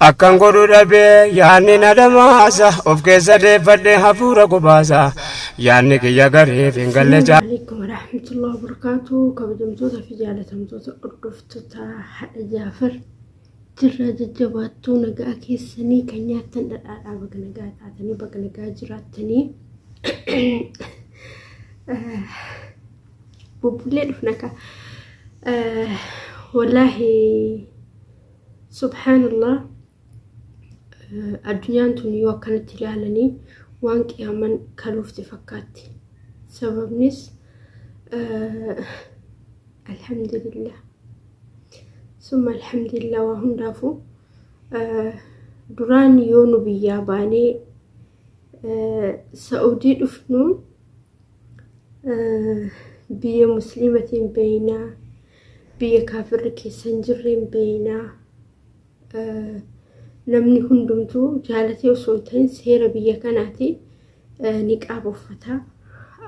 Akkan godhu dhabee yaadni na dhamaasa, of keessa deeffadhee hafuura gubaasa, yaadni kiyya gariif hin galle. Alaikum warahmatullahi wabarakatuh. Kabajamtoota fi jaalatamtoota hordoftoota Haadha Jaafar, jirra jajjabaattuu, nagaa keessanii? Kan nyaattan dhadhaadhaa, baga nagaa taatanii, baga nagaa jiraattanii. Bubbullee dhufna ka. Wallaahi, subhaanallah, addunyaan tun yoo akkanatti ilaalanii waan qiyaaman kaluufti fakkaatti. Sababnis, alhamdulillah summa alhamdulillah, waa hundaafuu duraan yoo nu biyyaa baanee Sa'udii dhufnu, biyya musliimatiin beeynaa, biyya kaafirri keessa hin jirreen beeynaa, namni hundumtuu jaalatee osoo hin ta'in seera biyya kanaati niqaaba uffataa,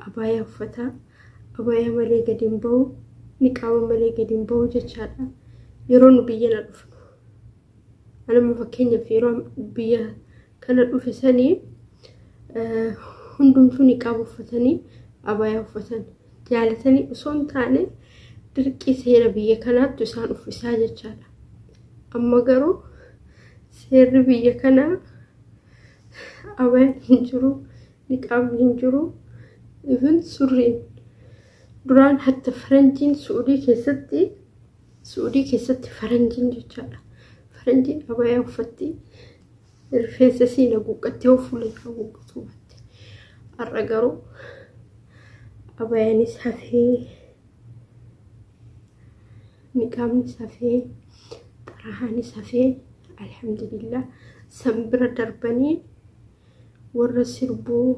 abaayaa uffataa, abaayaa malee gadi hin bahu, niqaaba malee gadi hin bahu jechaadha. Yeroo nu biyya na dhufnu, anuma fakkeenyaaf, yeroo biyya kana dhufe sanii hundumtuu niqaaba uffatanii abaayaa uffatan, jaalatanii osoo hin taane dirqii seera biyya kanaattu isaan uffisaa jechaadha. Amma garuu seerri biyya kanaa abayaan hin jiru, niqaabni hin jiru, even surriin duraan hatta faranjiin Suudii keessatti faranjiin jechaadha. Faranjiin abayaa uffatti, rifeensa siin haguuggattee, yoo fuula haguuggatu baatte. Har'a garuu abayaanis hafee, niqaabnis hafee, xarahaanis hafee, alhamdulillah. San bira darbanii warra sirbuu,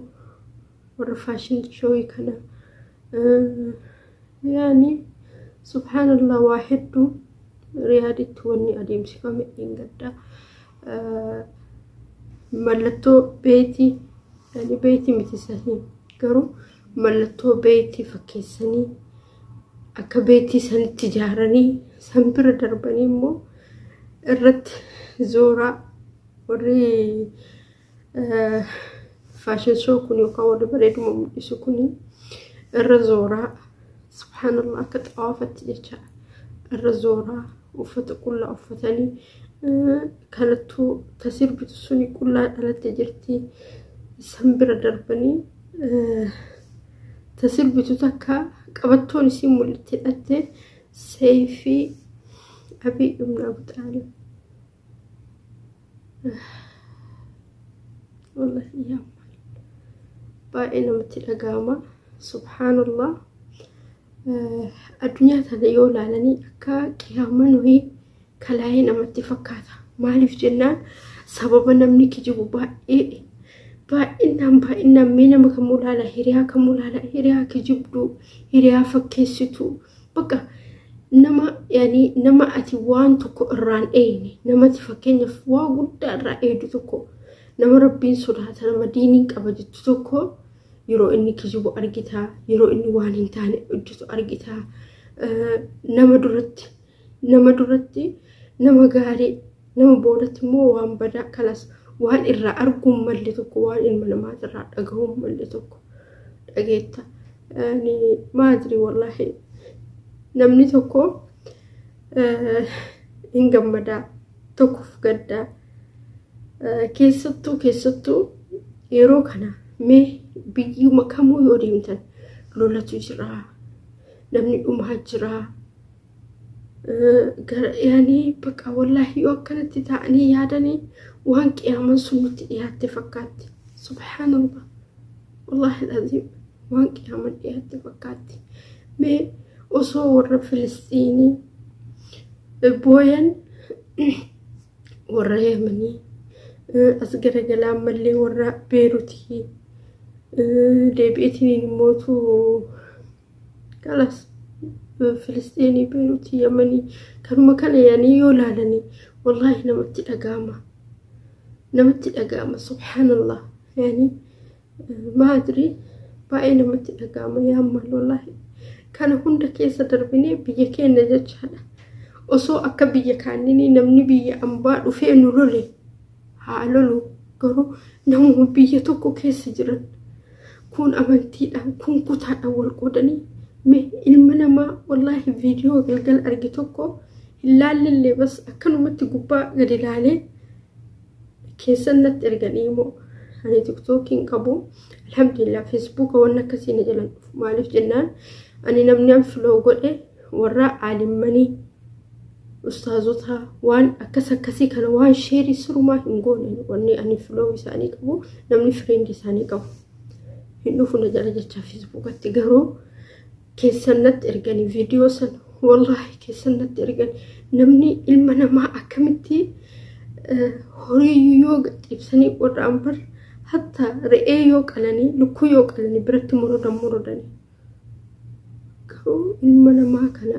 warra fashion show kana, yaani subhaanallah, waa hedduu Riyaaditti wanni adeemsifame hin gaddaa. Mallattoo beetii, yani beetii miti sanii, garuu mallattoo beetii fakkeessanii akka beetii sanitti ijaaranii, san bira darbanii immoo irratti zooraa, warri fashion show kun yookaan warri bareeduma mul'isu kun irra zooraa, subhaanallah, akka xawaafatti jecha irra zooraa, uffata qullaa uffatanii, kanattuu tasirbitu suni qullaa dhalatte jirti. San bira darbanii tasirbitu takka qabattoon isii mul'itti hidhatte, seeyfii Abii ibn Abu Xaalib. Wallahi yaa baay'ee namatti dhaga'ama. Subhaanallah, addunyaa tana yoo ilaalanii akka qiyaaman wayii kalaayee namatti fakkaata. Maaliif jennaan, sababa namni kijibu baay'ee baay'inaan baay'inaan. Mee nama kamuu ilaala, hiriyaa kamuu ilaala, hiriyaa kijibduu, hiriyaa fakkeessituu, bakka nama, yaani nama ati waan tokko irraan eeyne, namati fakkeenyaaf waa guddaa irraa eeydu tokko, nama Rabbiin sodaata, nama diiniin qaba jettu tokko, yeroo inni kijibu argitaa, yeroo inni waan hin taane hojjetu argitaa. Nama duratti nama gaarii, nama boodatti immoo waan badaa kalas, waan irraa arguun malle tokko, waan ilma namaatirraa dhagahuun malle tokko dhageetta. Maadri, wallaahi, namni tokko hin gammadaa, tokkoof gaddaa. Keessattuu yeroo kana mee biyyuma kamuu yoo deemtan lolatu jira, namni dhumaa jira. Yaani bakka, wallaahi, yoo akkanatti ta'anii yaadanii waan qiyaaman sun nutti dhiyaatte fakkaatti. Subhaanallah, wallaahi alazim, waan qiyaaman dhiyaatte fakkaatti. Mee osoo warra Filistiinii booyan, warra Yemanii as garagalaa, ammallee warra Beerutii deebi'eetiin immootu kalas Filistiinii, Beerutii, Yemanii, kanuma kana yaanii yoo ilaalanii, wallaahi, namatti dhaga'ama, namatti dhaga'ama. Subhaanallah, yaani maadri, baay'ee namatti dhaga'ama. Yaa maal, wallaahi, kana hunda keessa darbinee biyya keenya jechaadha. Osoo akka biyya kaannini namni biyya ambaa dhufee nu lole haa lolu, garuu namuma biyya tokko keessa jiran kun amantiidhaan kun kutaadhaan wal qoodanii mee ilma namaa. Wallaahi, viidiyoo galgala arge tokko hin laallillee, bas akkanumatti gubbaa gadi ilaalee keessan natti erganii immoo. Ani TikTokiin qabu, alhamdulillah. Feesbuuka waan akkasii na jalan dhufu. Maaliif jennaan, ani namni an follow godhe warra aalimmanii, ustaazota, waan akkas akkasii kana waan share sirumaa hin goone. Wanni ani follow isaanii qabu, namni friend isaanii qabu hin dhufu na jala jecha Feesbuukatti. Garuu keessan natti erganii viidiyoo sana, wallaahi, keessan natti ergan. Namni ilma namaa akkamitti horii yoo ibsanii qorraan bar, hatta re'ee yoo qalanii, lukkuu yoo qalanii biratti morodan morodanii, garuu ilma namaa kana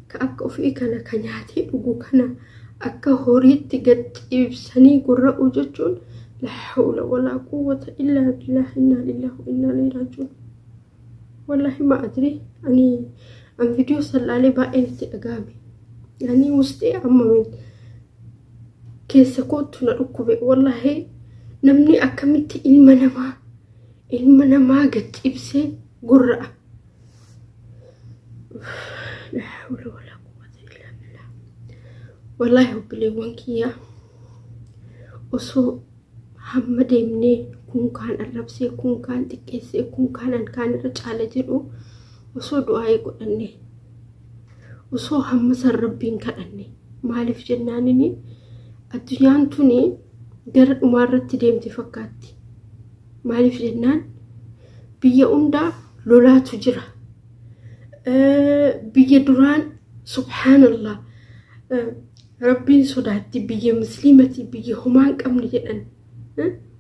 ka akka ofii kana ka nyaatee dhugu kana akka horiitti gad ciibsanii gurra'u jechuun, la hawla walaa quwwata illaa billah, innaa lillahi wa innaa ilaihi raaji'uun. Wallahi, ma adri, ani an viidiyoo san laalee baay'een itti dhagahame. Yani wustee ammameen keessa kootu na dhukkube. Wallahi, namni akkamitti ilma namaa gad ciibsee gurra'a? La hawla walaa quwwata illaa billah. Wallahi, obboleewwan kiyyaa, osoo hamma deemnee kun kaan arrabsee, kun kaan xiqqeessee, kun kaan an kaan irra caala jedhu, osoo du'aa'ii godhanne, osoo hamma san Rabbiin kadhanne. Maaliif jennaanini, addunyaan tuni gara dhumaarratti deemti fakkaatti. Maaliif jennaan, biyya hundaa lolaatu jira. Biyya duraan, subhaanallah, Rabbiin sodaatti, biyya musliimati, biyya homaa hin qabne jedhan,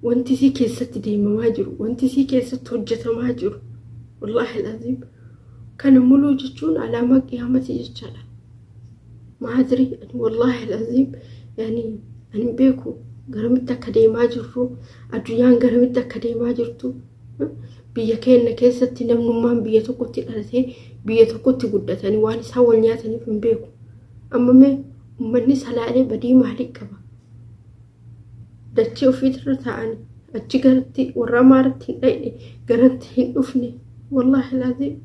wanti isii keessatti deemamaa jiru, wanti isii keessatti hojjetamaa jiru, wallaahi alazim, kana muluu jechuun alaamaa qiyaamati jechaadha. Maadri, wallaahi alazim, yani ani beeku garamitti akka deemaa jirru, addunyaan garamitti akka deemaa jirtu. Biyya keenya keessatti namnummaan biyya tokkotti dhalatee biyya tokkotti guddatanii waan isaan wal nyaataniif hin beeku. Amma mee uummanni Salaalee badii maalii qaba? Dachee ofiitirra taa'anii achi garatti warra Amaaratti hin dhayne, garatti hin dhufne. Wallaahi laazim,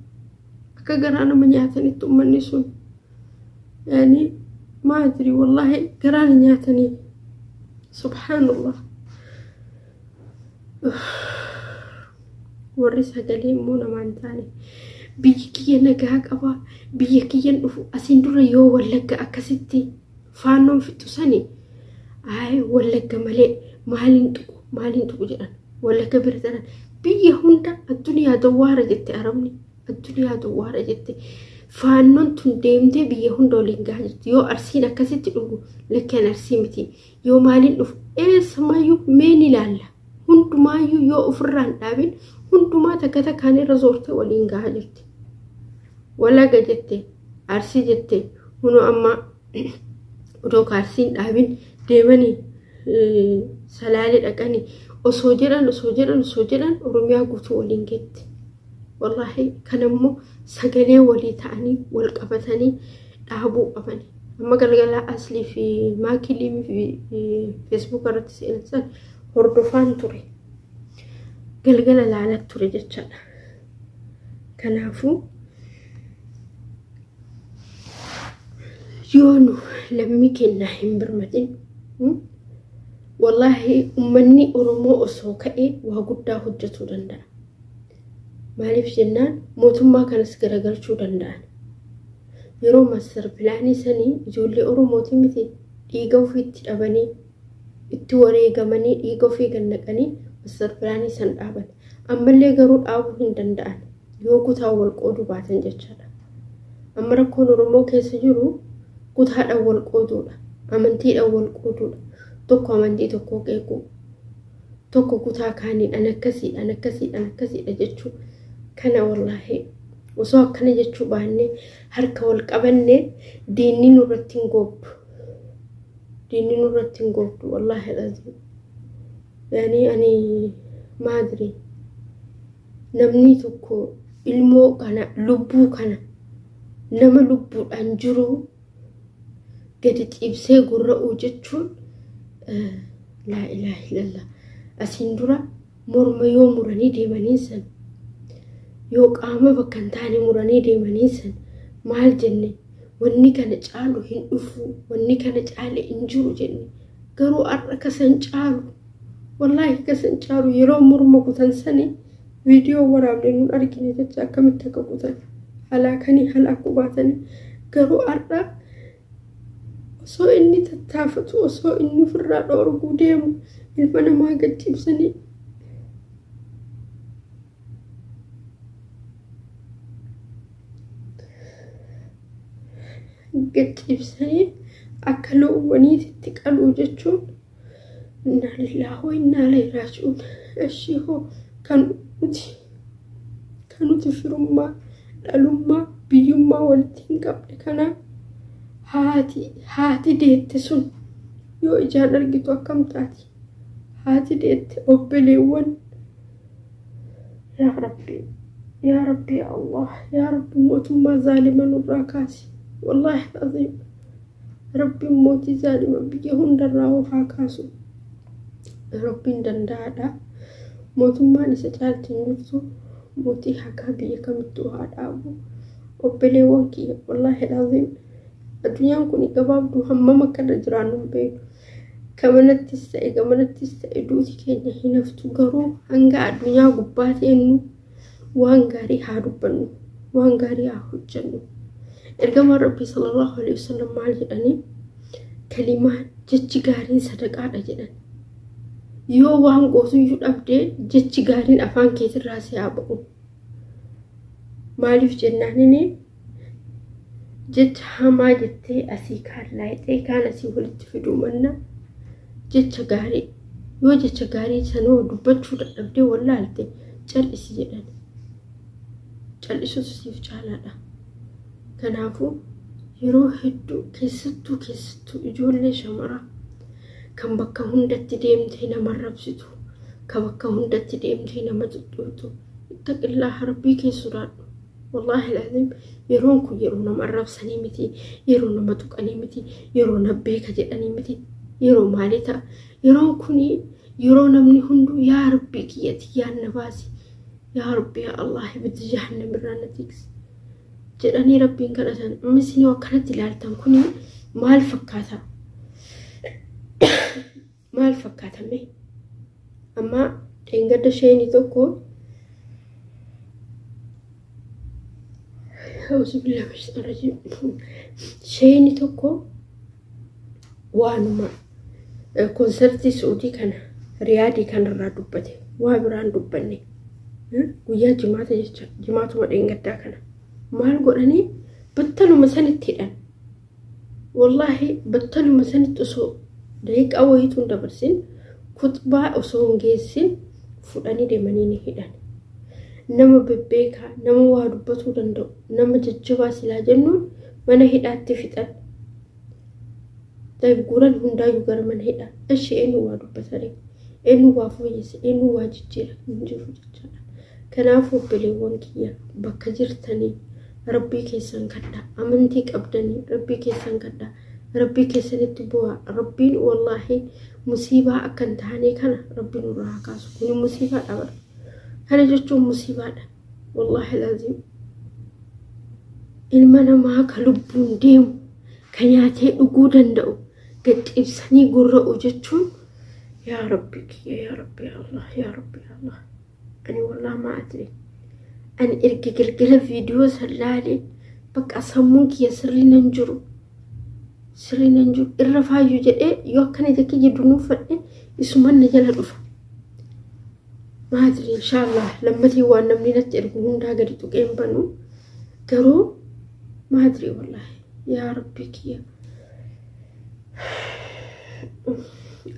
akka garaa nama nyaatanitti uummanni sun, yaani maadri, wallaahi, garaa na nyaatanii, subhaanallah. Warri sagalee immoo namaan taane, biyyi kiyya nagaa qaba, biyya kiyyan dhufu. Asiin dura yoo Wallagga akkasitti faannoon fixu sani, ay, Wallagga malee maaliin tuqu, maaliin tuqu jedhan. Wallagga bira taran biyya hunda addunyaa dawwaara jette Arabni, addunyaa dawwaara jette. Faannoon tun deemtee biyya hunda waliin gahaa jirti. Yoo Arsiin akkasitti dhugu, lakkeen Arsii miti, yoo maaliin dhufu, eessumaayyuu mee ni ilaalla. Hundumaayyuu yoo ofirraan dhaabin, hundumaa takka takkaan irra zoortee waliin gahaa jirti. Wallagga jette, Arsii jette, hunoo amma odoo Arsiin dhaabin deemanii Salaalee dhaqanii osoo jedhan, osoo jedhan, osoo jedhan, Oromiyaa guutuu waliin geetti. Wallaahi, kanammoo sagalee walii ta'anii wal qabatanii dhaabuu qabani. Amma galgala Aslii fi Maakilii fi Feesbuuk irratti seensan hordofaan ture. Galgala laalaa ture jechaadha. Kanaafuu yoo nu lammii kennaa hin birmatin, wallaahi, uummanni Oromoo osoo ka'ee waa guddaa hojjetuu danda'a. Maaliif jennaan, mootummaa kanas garagalchuu danda'an. Yeroo master plan sanii ijoollee Oromootii miti dhiiga ofiitti dhabanii, itti wareegamanii, dhiiga ofii gannaqanii master plan san dhaaban. Ammallee garuu dhaabuu hin danda'an yoo kutaa wal qooduu baatan jechaadha. Amma rakkoon Oromoo keessa jiru kutaadhaan wal qooduudha. Amantiidhaan wal qooduudha. Tokko amantii tokko qeequu. Tokko kutaa kaaniidhaan akkasiidhaan akkasiidhaan akkasiidha jechuu. Kana wallaahi osoo akkana jechuu baannee, harka wal qabannee, diinni nurratti hin goobdu. Diinni nurratti hin goobdu, wallaahi lazim. Yani ani maadri, namni tokko ilmoo kana, lubbuu kana, nama lubbuudhaan jiru. Gadi ciibsee gurra'uu jechuun laa ilaaha illallah. Asiin dura morma yoo muranii deemanii san, yoo qaama bakka hin taane muranii deemanii san maal jenne? Wanni kana caalu hin dhufu, wanni kana caale hin jiru jenne. Garuu har'a kasan caalu, wallaahi kasan caalu, yeroo morma kutan sani viidiyoo waraabne nun argine jecha akkamitti akka kutan halaakanii halaakuu baatanii. Garuu har'a osoo inni tattaafatu, osoo inni ofirraa dhoorguu deemu, ilma namaa gad ciibsanii gad ciibsanii akka loowwaniititti qaluu jechuun innaa lillaahi wa innaa ilaihi raaji'uun. Ishii hoo kan nuti firummaa, dhalummaa, biyyummaa walitti hin qabne kana haati deette sun yoo ijaan argitu akkam taati? Haati deette, obboleewwan, yaa Rabbi, yaa Rabbi, yaa Allah, yaa Rabbi, mootummaa zaalima nurraa kaasi. Wallaahi aziim, Rabbiin mootii zaalima biyya hundarraa haa kaasu. Rabbiin danda'aadha. Mootummaan isa caalti hin jirtu. Mootii haqaa biyya kamittuu haa dhaabu. Obboleewwan kiyya, wallaahi aziim, addunyaan kun gabaabduu, hammam akka irra jiraannu hin beeknu. Gamanattis ta'e gamanattis ta'e duuti keenya hin haftu. Garuu hanga addunyaa gubbaa teennu waan gaarii haa dubbannu, waan gaarii haa hojjennu. Ergamaan Rabbii sallallahu alaihi wasallam maal jedhanii? Kalimaan, jechi gaariin sadaqaadha jedhan. Yoo waan gootuyyuu dhabdee jechi gaariin afaan keetirraa si haa ba'u. Maaliif jennaanini, jecha hamaa jettee asii kaan laayixee kaan asii walitti fiduu manna, jecha gaarii, yoo jecha gaarii sanoo dubbachuu dadhabdee wallaalte, cal'isi jedhan. Cal'isuutu siif caalaadha. Kanaafuu yeroo hedduu keessattuu ijoollee shamaraa kan bakka hundatti deemtee nama arrabsitu, kan bakka hundatti deemtee nama xuxxuutu, ittaqillaa, Rabbii kee sodaadhu. Wallaahi alazim, yeroon kun yeroo nama arrabsanii miti, yeroo nama tuqanii miti, yeroo na beeka jedhanii miti, yeroo maalii ta'a. Yeroon kun yeroo namni hunduu yaa Rabbii kiyyati yaa na baasi, yaa Rabbi, yaa Allah, ibidda jahannam irraa na tiksi jedhanii Rabbiin kadhatan. Amma isin yoo akkanatti ilaaltan kun maal fakkaata? Maal fakkaatame? Amma dheengadda sheeni tokko, sheeni tokko waanuma konsertii Suudii kana Riyaadii kanarraa dubbate, waa biraan dubbanne. Guyyaa jimaata jecha, jimaatuma dheengaddaa kana maal godhanii? Battaluma sanitti hidhan. Wallaahi battaluma sanitti osoo daqiiqaa wayiitu hin dabarsin, kutbaa osoo hin geessin, fudhanii deemanii ni hidhan. Nama bebbeekaa, nama waa dubbatuu danda'u, nama jajjabaa silaa jennuun mana hidhaatti fixan. Guuran hundaayyuu gara mana hidhaa. Ishee eenyu waa dubbatanii? Eenyu waa fooyyesse? Eenyu waa jijjiira? Hin jiru jechaadha. Kanaafuu obboleewwan kiyya, bakka jirtanii Rabbii keessan kadhaa. Amantii qabdanii Rabbii keessan kadhaa. Rabbii keessanitti bu'aa. Rabbiin wallaahi musiibaa akka hin taane kana Rabbiin nurraa haa kaasu. Kuni musiibaadha bara. Kana jechuun musiibaadha. Wallaahi laziim. Ilma namaa ka lubbuun deemu, ka nyaatee dhuguu danda'u gad ciibsanii gurra'u jechuun, yaa Rabbi kiyya, yaa Rabbi, yaa Allah, yaa Rabbi, yaa Allah. Ani wallaahi maa adri. Ani erga galgala viidiyoo san laalee bakka sammuun kiyya sirrii nan jiru. Sirrii nan jiru. Irra faayyuu jedhee yoo akkana ija kiyya dunuunfadhe isuman na jala dhufa. Maadri, inshaallah lammatii waan namni natti ergu hundaa gadi tuqee hin banu. Garuu maadri, wallaahi, yaa Rabbi kiyya.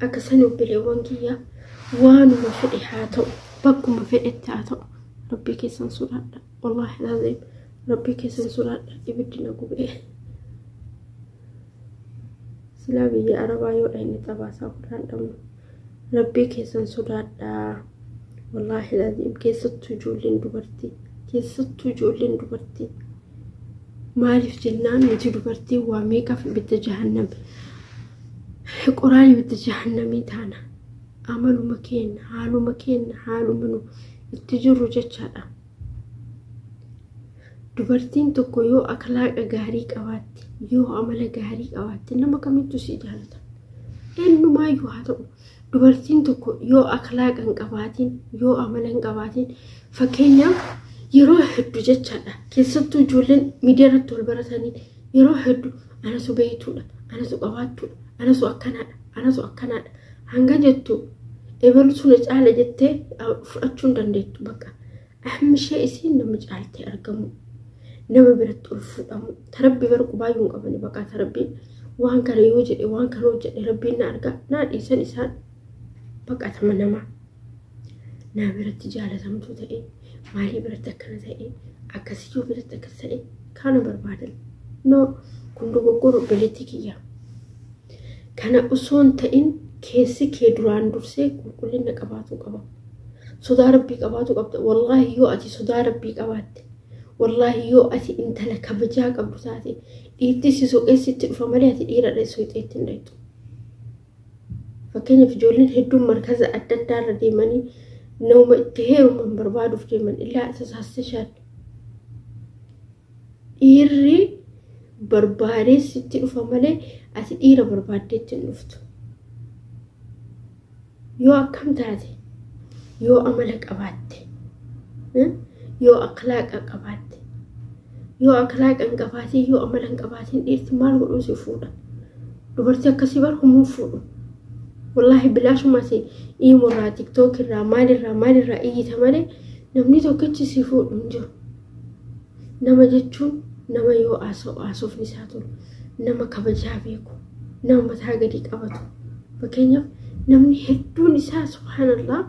Akka sani obboleewwan kiyya, waanuma fedhe haa ta'u, bakkuma fedhetti haa ta'u, Rabbii keessan sodaadha. Wallaahi laziim, Rabbii keessan sodaadha. Ibiddi na gubee. Silaa biyya Arabaa yoo dhayne xabaasaa kudhaan dhabnu. Rabbii keessan sodaadha. Wallaahi laziim, keessattuu ijoolleen dubartii. Keessattuu ijoolleen dubartii. Maaliif jennaan nuti dubartii waa meeqaaf ibidda jahannam qoraan ibidda jahannamii taana. Amaluma keenya, haaluma keenya, haaluma nu itti jirru jechaadha. Dubartiin tokko yoo akhlaaqa gaarii qabaatte, yoo amala gaarii qabaatte, nama kamittuu si jaalata. Eenyumaayyuu haa ta'u, dubartiin tokko yoo akhlaaqa hin qabaatin, yoo amala hin qabaatin, fakkeenyaaf yeroo hedduu jechaadha. Keessattuu ijoolleen miidiyaa irratti wal baratanii yeroo hedduu anatu beektuudha, anatu qabaattuudha, anatu akkanaadha, anatu akkanaadha. Hanga jettu ebalutu na caala jettee fudhachuu hin dandeettu bakka. Ahmi ishee isiin nama caaltee argamu. Nama biratti ol fuudhamu. Tarabbii bara qubaayyuu hin qabani bakka tarabbii waan kana yoo jedhe waan kana hojjedhe rabbiin na arga naa dhiisan isaan baqatama namaa. Naa biratti jaalatamtuu ta'e, maalii biratti akkana ta'e, akkasiyyuu biratti akkas ta'e kana barbaadan. No, kun dogoggora obboleettii kiyya. Kana osoo hin ta'in keessi kee duraan dursee qulqullina qabaatu qaba. Sodaa rabbii qabaatu qabda. Wallaahi yoo ati sodaa rabbii qabaatte, wallaahi yoo ati intala kabajaa qabdu taate, dhiirti si soqee sitti dhufa malee ati dhiira soqxeetti hin dhaqxu. Fakkeenyaaf ijoolleen hedduun markaza adda addaa irra deemanii nama itti heeruman barbaaduuf deeman illaa tasaasishaan. Dhiirri barbaadee sitti dhufa malee ati dhiira barbaaddeetti hin dhuftu. Yoo akkam taate, yoo amala qabaatte, yoo akhlaaqa qabaatte, yoo akhlaaqa hin qabaatin, yoo amala hin qabaatin dhiirti maal godhuu si fuudha? Dubartii akkasii bar humuu fuudhu. Wallaahi bilaashuma si iimurraa, tiktookirraa, maalirraa maalirraa iyyita malee namni tokkichi si fuudhu hin jiru. Nama jechuun nama yoo haasa'u haasofni isaa tolu, nama kabajaa beeku, nama mataa gadi qabatu. Fakkeenyaaf namni hedduun isaa subhaanallah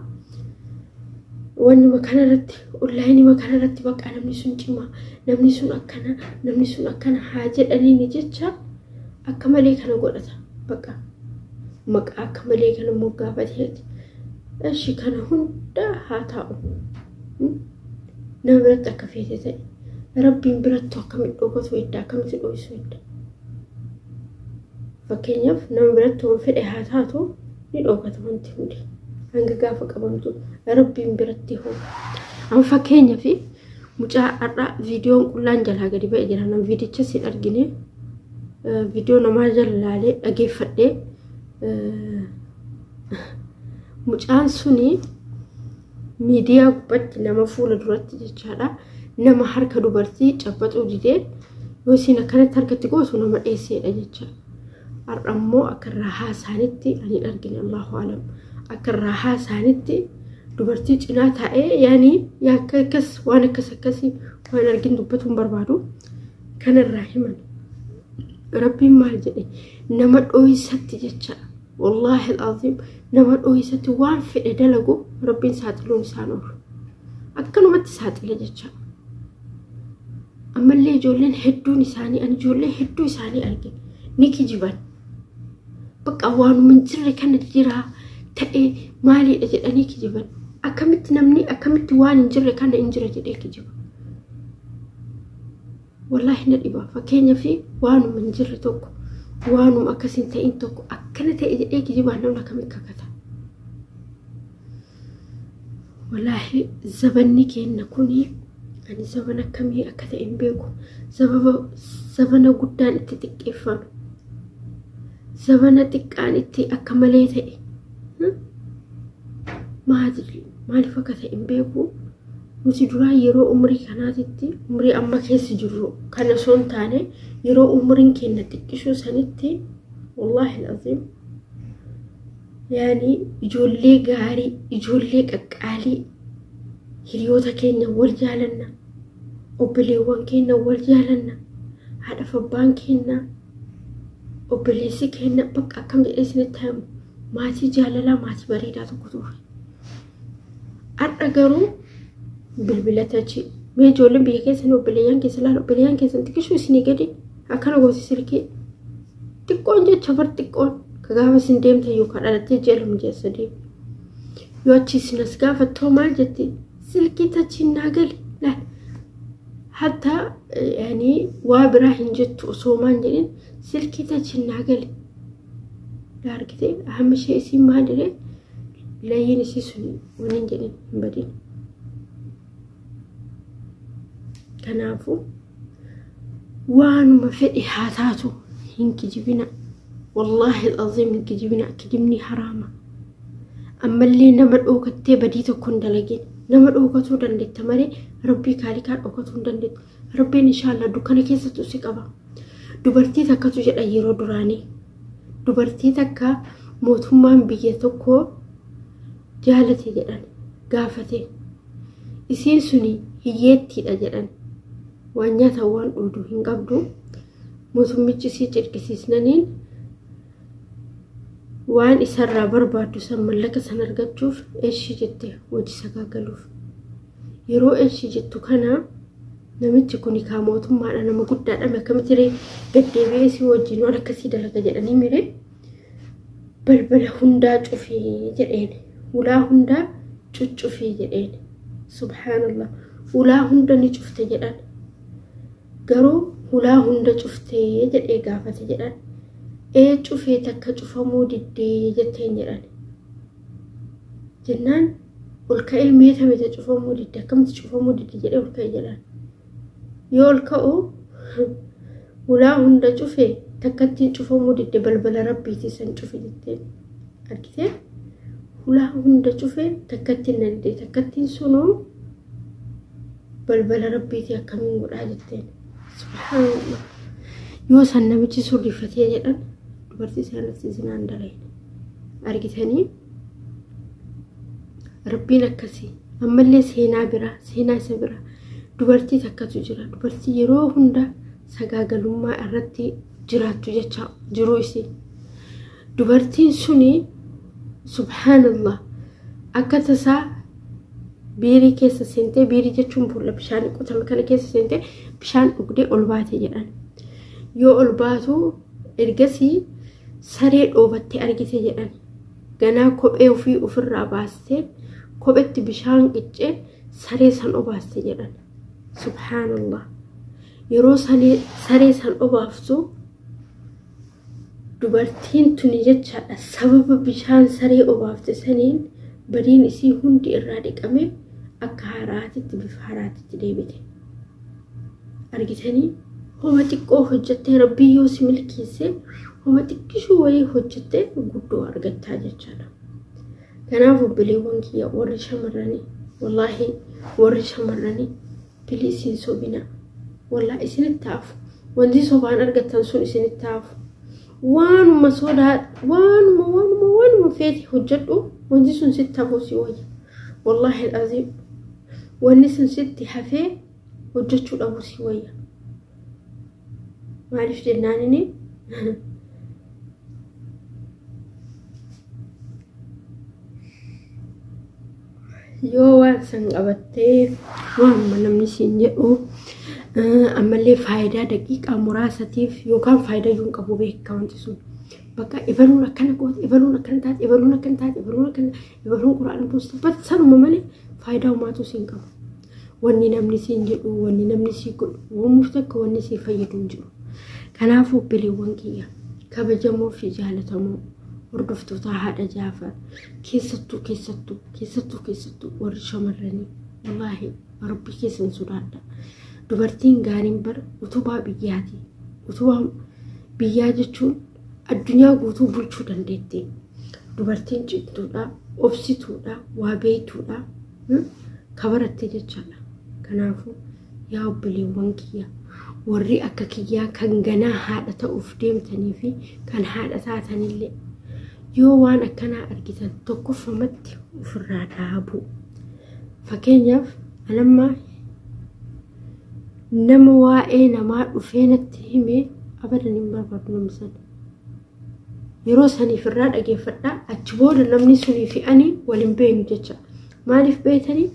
wanni kanarratti onlaayinii kanarratti bakka namni sun cimaa, namni sun akkana, namni sun akkana haa jedhaniini jecha akka malee kana godhata bakka maqaa akka malee kana moggaafateeti. Eshi kana hunda haa taa'u. Nama biratti akka feete ta'e, rabbiin birattu akkamitti dhokatu edda, akkamitti dho'isu edda. Fakkeenyaaf nama biratti waan fedhe haa taatu ni dhokata wanti hundi. Hanga gaafa qabamtu rabbiin biratti hoo. Amma fakkeenyaaf mucaa har'a viidiyoon qullaan jalaa gadi ba'e jira. Nam viidicha sin argine viidiyoo namaa jala laalee dhageeffadhee mucaan suni miidiyaa gubbatti nama fuula duratti jechaadha. Nama harka dubartii cabbaxuu didee yoo isiin akkanatti harkatti gootu nama dheesseedha jecha. Har'a immoo akka irraa haasaanitti ani hin argine, Allahu alam. Akka irraa haasaanitti dubartii cinaa taa'ee yaani yakka akkas waan akkas akkasii waan argin dubbatu hin barbaadu. Kanarraa himan. Rabbiin maal jedhe nama dhooysatti jecha. Wallaahi al'aziim nama dhooysatti waan fedhe dalagu rabbiin saaxiluun isaan oolu. Akkanumatti saaxila jecha. Ammallee ijoolleen hedduun isaanii ani ijoollee hedduu isaanii arge ni kijiban. Bakka waanuma hin jirre kana jira ta'e maaliidha jedhanii kijiban. Akkamitti namni akkamitti waan hin jirre kana hin jira jedhee kijiba. Wallaahi na dhiba. Fakkeenyaaf waanuma hin jirre tokko, waanuma akkas hin ta'in tokko akkana ta'e jedhee kijibaan namni akkamitti kakata. Wallaahi zabanni keenya kuni ani zabana akkamii akka ta'e hin beeku. Zabana guddaan itti xiqqeeffame. Zabana xiqqaan itti akka malee ta'e. Maaliif akka ta'e hin beeku. Nuti duraa yeroo umrii kanaatitti umrii amma keessa jirru kana osoo hin taane yeroo umriin keenya xiqqishuu sanitti wallaahi al'aziim yaani ijoollee gaarii, ijoollee qaqqaalii, hiriyoota keenya wal jaalanna, obboleewwan keenya wal jaalanna, haadhaaf abbaan keenya, obboleessi keenya bakka akkam jedhee isinitti himu maatii jaalalaa maatii bareedaa tokko ture. Har'a garuu bilbila tachi mee ijoolleen biyya keessan obboleeyyan keessa laala obboleeyyan keessan xiqqishuu isinii gadi akkana gooti silkii xiqqoon jecha bar xiqqoon ka gaafa isin deemtan yookaan dhalattee ji'a 2 ji'a 3 yoo achi isin as gaafattoo maal jetti silkii tachiin naa gali laal. Hatta yani waa biraa hin jettu osoo maan jedhin silkii tachinnaa gale. Argite hamma ishee isiin maal jedhee layyiin isii sun wani hin jedhin hin badin. Kanaafuu waanuma fedhe haa taatu hin kijibina. Wallaahi al'aziim hin kijibina. Kijibni haraama. Ammallee nama dhookattee badii tokko hin dalagin. Nama dhookatuu dandeetta malee Rabbii kaalikaa dhookatuu hin dandeettu. Rabbiin inshaallah dukkana keessattuu si qaba. Dubartii takkatu jedha yeroo duraanii. Dubartii takka mootummaan biyya tokkoo jaalate jedhan gaafate. Isiin suni hiyyeettiidha jedhan. Waan nyaatan waan dhugdu hin qabdu. Mootummichi isii cirqisiisnaniin waan isarraa barbaaddu san mallaqa san argachuuf eshi jette hojii sagaagaluuf. Yeroo eshi jettu kana namichi kun kaa mootummaadha nama guddaadha akkamitti ree gaddeebi'ee si wajjin waan akkasii dalaga jedhanii miree balbala hundaa cufii jedheen. Ulaa hundaa cuccufii jedheen. Subhaanallah. Ulaa hunda ni cufte jedhan. Garuu ulaa hunda cuftee jedhee gaafate jedhan. Ee cufee takka cufamuu diddee jetteen jedhan. Jennaan ol ka'ee meeta meeta cufamuu didde akkamitti cufamuu didde jedhee ol ka'e jedhan. Yoo ol ka'u ulaa hunda cufe takkattiin cufamuu didde balbala rabbiitii san cufe jetteen argitee ulaa hunda cufe takkattiin na didde takkattiin sunuu balbala rabbiitii akkamiin godhaa jetteen. Subhaanallah. Yoo san namichi sun rifatee jedhan dubartii sanatti zinaan dalayne. Argitanii rabbiin akkasii ammallee seenaa biraa seenaa isa biraa dubartii takkatu jira. Dubartii yeroo hunda sagaagalummaa irratti jiraattu jecha jiruu isii. Dubartiin suni subhaanallah akka tasaa biirii keessa seentee biirii jechuun boolla bishaan qotame kana keessa seentee bishaan dhugdee ol baate jedhan. Yoo ol baatu ergasii saree dhoobattee argite jedhan. Ganaa kophee ofii ofirraa baastee kophetti bishaan qiccee saree san obaaste jedhan. Subhaanallah. Yeroo saree san obaaftu dubartiin tuni jechaadha sababa bishaan saree obaafte saniin badiin isii hundi irraa dhiqame akka haaraatitti bifa haaraatitti deebite. Argitanii homa xiqqoo hojjettee rabbii yoo si milkeesse homa xiqqishuu wayii hojjettee guddoo argattaa jechaadha. Kanaaf obboleewwan kiyya warri shamarranii wallaahi warri shamarranii biliis hin sobina. Wallaahi isinitti hafu. Wanti sobaan argattan sun isinitti hafu. Waanuma sodaa waanuma waanuma waanuma feete hojjedhu wanti sun sitti hafuu si wayya. Wallaahi aziim wanni sun sitti hafee hojjechuu dhabuu si wayya. Maaliif jennaanini yoo waan san qabattee waanuma namni siin jedhu ammallee faayidaa daqiiqaa muraasatiif yookaan faayidaa iyyuu hin qabu beekaa wanti sun. Bakka ebaluun akkana goote, ebaluun akkana taate, ebaluun akkana taate, ebaluun akkana, ebaluun quraana buuste, bat sanuma malee faayidaa homaatu siin qabu. Wanni namni siin jedhu, wanni namni sii godhu, wamuuf takka wanni sii fayyadu hin jiru. Kanaafuu obboleewwan kiyya kabajamoo fi jaalatamoo hordoftoota haadha Jaafar keessattuu keessattuu keessattuu keessattuu warri shamarranii wallaahi rabbi keessan sodaadha. Dubartiin gaariin bar utubaa biyyaati. Utubaa biyyaa jechuun addunyaa guutuu bulchuu dandeetti. Dubartiin cimtuudha, obsituudha, waa beektuudha, kabaratte jechaadha. Kanaafuu yaa obboleewwan kiyya warri akka kiyyaa kan ganaa haadha ta'uuf deemtanii fi kan haadha taatanillee yoo waan akkanaa argitan tokkoffamatti ofirraa dhaabuu. Fakkeenyaaf anamma nama waa'ee namaa dhufee natti himee abadan hin barbaadu namni sana. Yeroo saniif irraa dhageeffadhaa achi booda namni sunii fi ani wal hin beeknu jecha. Maaliif beektanii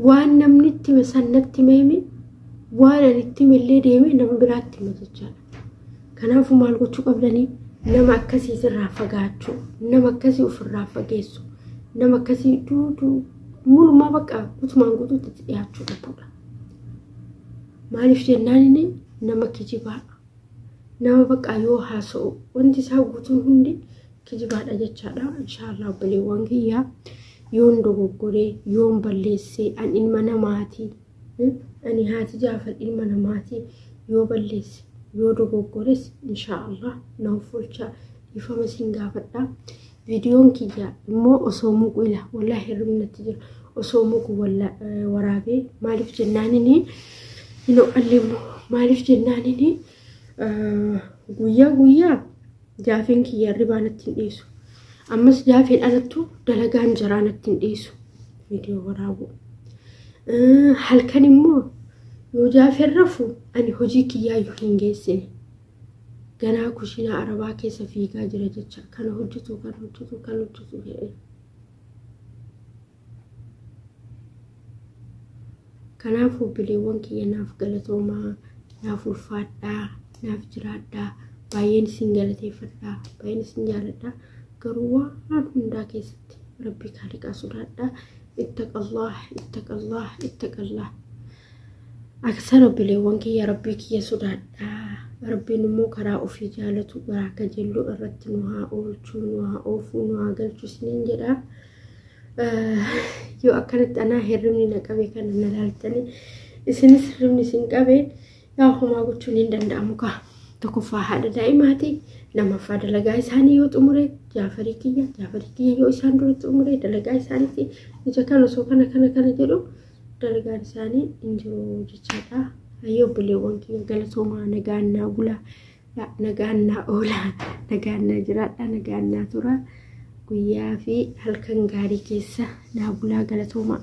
waan namni itti hime san natti himee waan ani itti himellee deemee nama biraatti hime jechaadha. Kanaafuu maal gochuu qabdanii nama akkasii irraa fagaachuu, nama akkasii ofirraa fageessu, nama akkasii duuduu mulumaa bakka guutumaan guutuutti itti dhiyaachuu dhabuudha. Maaliif jennaan inni nama kijibaa, nama bakka yoo haasa'u wanti isaa guutuun hundi kijibaadha jechaadha. Inshaallah obboleewwan kiyyaa, yoon dogoggoree, yoon balleessee, an ilma namaati, ani haati Jaafar ilma namaati, yoo balleesse, yoo dogoggores, inshaallah na fulcha, dhiifama siin gaafadha. Viidiyoon kiyya immoo osoo muku, ila wallaahi hirribni natti jira, osoo muku waraabee. Maaliif jennaanini hin ho'alle immoo, maaliif jennaanini guyyaa guyyaa jaafeen kiyya hirribaa natti hin dhiisu. Ammas jaafeen alattu dalagaan jaraa natti hin dhiisu viidiyoo waraabu. Halkan immoo yoo jaafeen rafu ani hojii kiyyaayyuu hin geessine. Ganaa kushiinaa arabaa keessa fiigaa jira jecha, kana hojjetu, kana hojjetu, kana hojjetu jedhee. Kanaaf obboleewwan kiyya, naaf galatoomaa, naaf ulfaadhaa, naaf jiraadhaa, baay'een isin galateeffadhaa, baay'een isin jaaladhaa. Garuu waan hundaa keessatti rabbii kaaliqaa sodaadhaa. Ittaqallah, ittaqallah, ittaqallah. Aksan obboleewwan kiyya, rabbii kiyya sodaadhaa. Rabbiin immoo karaa ofii jaalatu garaa kajeelloo irratti nu haa oolchuu, nu haa oofuu, nu haa galchu isiniin jedha. Yoo akkanatti anaa hirribni na qabe kana na laaltanii, isinis hirribni isin qabe, yaa homaa gochuun hin danda'amu kaa. Tokkoffaa haadha daa'imaati. Lammaffaa dalagaa isaanii yoo xumure Jaafarii kiyya, Jaafarii kiyya yoo isaan dura xumure dalagaa isaaniiti. Ija kan osoo kana kana kana jedhu dalagaan isaanii hin jiru jechaadha. Hayyoo obboleewwan kiyya, galatoomaa, nagaan naa bulaa, nagaan naa oolaa, nagaan naa jiraadha, nagaan naa tura. Guyyaa fi halkan gaarii keessa naa bulaa, galatoomaa.